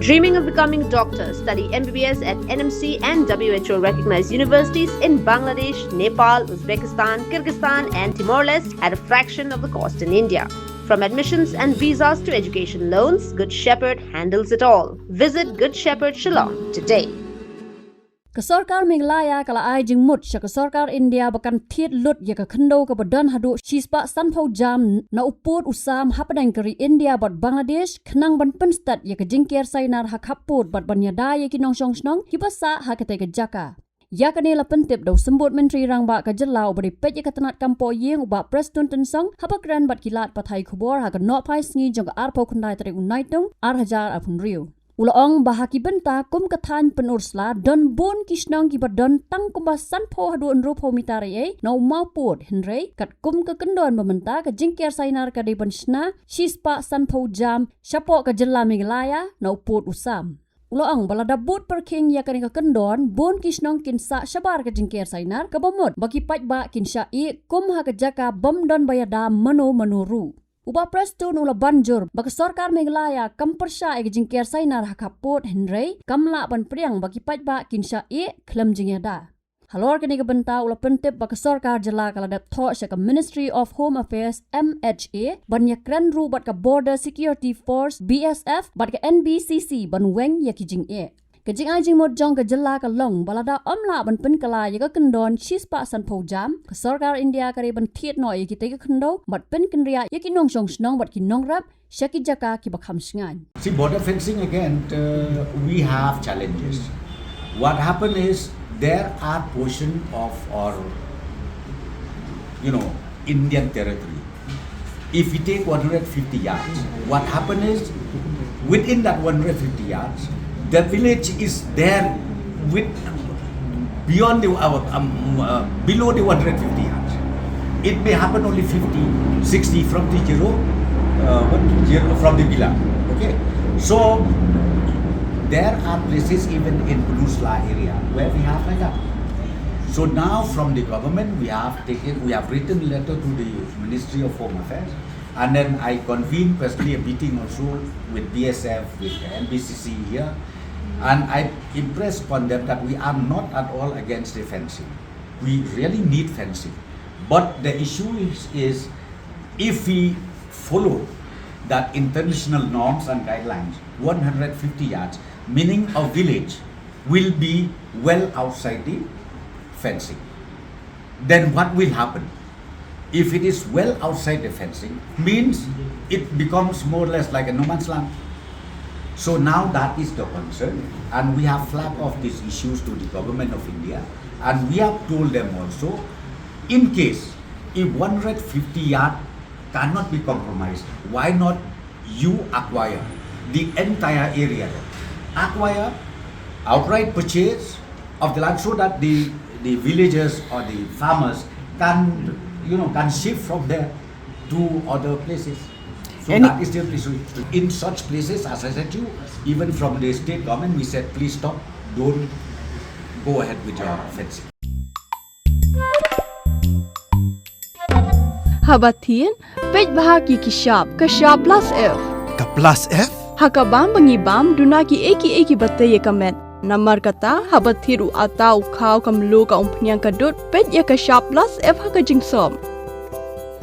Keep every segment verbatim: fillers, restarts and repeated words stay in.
Dreaming of becoming a doctor? Study M B B S at N M C and W H O recognized universities in Bangladesh, Nepal, Uzbekistan, Kyrgyzstan, and Timor Leste at a fraction of the cost in India. From admissions and visas to education loans, Good Shepherd handles it all. Visit Good Shepherd Shillong today. Ka sorkar Meghalaya ka la ai jingmut sha ka sorkar India ba kan thied lut ïa ka khyndew kaba don haduh shispah sanphew jam na u pud u sam hapdeng ka ri India bad Bangladesh, khnang ban pynstet ïa ka jingker sainar ha khappud bad ban ïada ïa ki nongshong shnong kiba sah ha katei ka jaka. Ïa kane la pyntip da u Symbud Myntri Rangbah ka jylla uba dei peit ïa ka tnat kam poh ïing, u Bah Prestone Tynsong, haba kren bad ki lad pathai khubor ha ka nohphai sngi jong ka arphew khyndai tarik u Naitung, ar hajar arphew hynriew. U la ong ba ha ki bynta kum ka thaiñ Pynursla don bun ki shnong kiba don tang kumba sanphew haduh hynriewphew mitar eiei na u mawpud, hynrei katkum ka kyndon ba mynta, ka jingker sainar ka dei ban shna shispah sanphew jam shapoh ka jylla Meghalaya na u pud u sam. U la ong ba lada bud pyrkhing ïa kane ka kyndon, bun ki shnong kin sah shabar ka jingker sainar, kaba mut ba ki paidbah kin shah ïeh kum ha ka jaka bym don ba ïada mano mano ruh. U Bah Prestone u la ban jur ba ka sorkar Meghalaya kam pyrshah ïa ka jingker sainar ha khappud, hynrei kam lah ban pdiang ba ki paidbah kin shah ïeh khlem jingïada. Halor kane ka bynta u la pyntip ba ka sorkar jylla ka la dep thoh sha ka Ministry of Home Affairs, M H A, ban ïakren ruh bad ka Border Security Force, B S F, bad ka N B C C ban weng ïa ki jingeh. Ka jingai jingmut jong ka jylla ka long ba lada ym lah ban pynkylla ïa ka kyndon shispah sanphew jam, ka sorkar India ka dei ban thied noh ïa kitei ki khyndew bad pynkynriah ïa ki nongshong shnong bad ki nongrep sha ki jaka kiba kham shngaiñ. See, border fencing again, uh, we have challenges. What happened is there are portion of our, you know, Indian territory. If we take one hundred fifty yards, what happened is within that one hundred fifty yards, the village is there with beyond the, our, um, uh, below the one hundred fifty yards. It may happen only fifty, sixty from the zero, uh, what, zero from the villa. Okay, so there are places even in Pynursla area where we have like that. So now from the government we have taken, we have written letter to the Ministry of Home Affairs, and then I convened personally a meeting also with B S F, with N B C C here, and I impressed upon them that we are not at all against the fencing. We really need fencing. But the issue is, is if we follow that international norms and guidelines, one hundred fifty yards, meaning a village will be well outside the fencing. Then what will happen? If it is well outside the fencing, means it becomes more or less like a no man's land. So now that is the concern, and we have flagged off these issues to the government of India, and we have told them also, in case if one hundred fifty yard cannot be compromised, why not you acquire the entire area? Acquire, outright purchase of the land so that the, the villagers or the farmers can, you know, can shift from there to other places. So Any- that is the issue. In such places, as I said to you, even from the state government, we said, please stop, don't go ahead with your fencing. Haba thied, peit bha ki ki shap, ka shap plus F. Ka plus F? Ha ka bam ba ngi bam, duna ki ei ki ei kiba tei ïa ka met. Namar kata, haba thied u atta u khaw ka mluh ka umphniang ka dud, peit ïa ka shap plus F ha ka jingsop.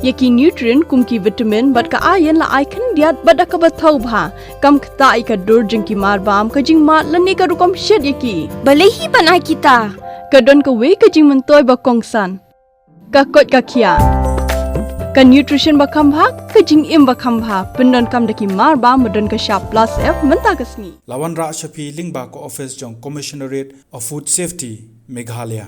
Ïa ki nutrient kum ki vitamin bad ka iron la ai khyndiat bad da kaba thaw bha, kam ktah ïa ka dur jong ki mar bam, ka jingmad lane ka rukom shet ïa ki. Balei hi ban ai kita? Ka don kawei ka jingmyntoi ba kongsan. Ka koit ka khiah. Ka nutrition ba kham bha, ka jingim ba kham bha. Pyndonkam da ki mar bam ba don ka shap plus F mynta ka sngi. La wanrah sha phi lyngba ka office jong Commissionerate of Food Safety, Meghalaya.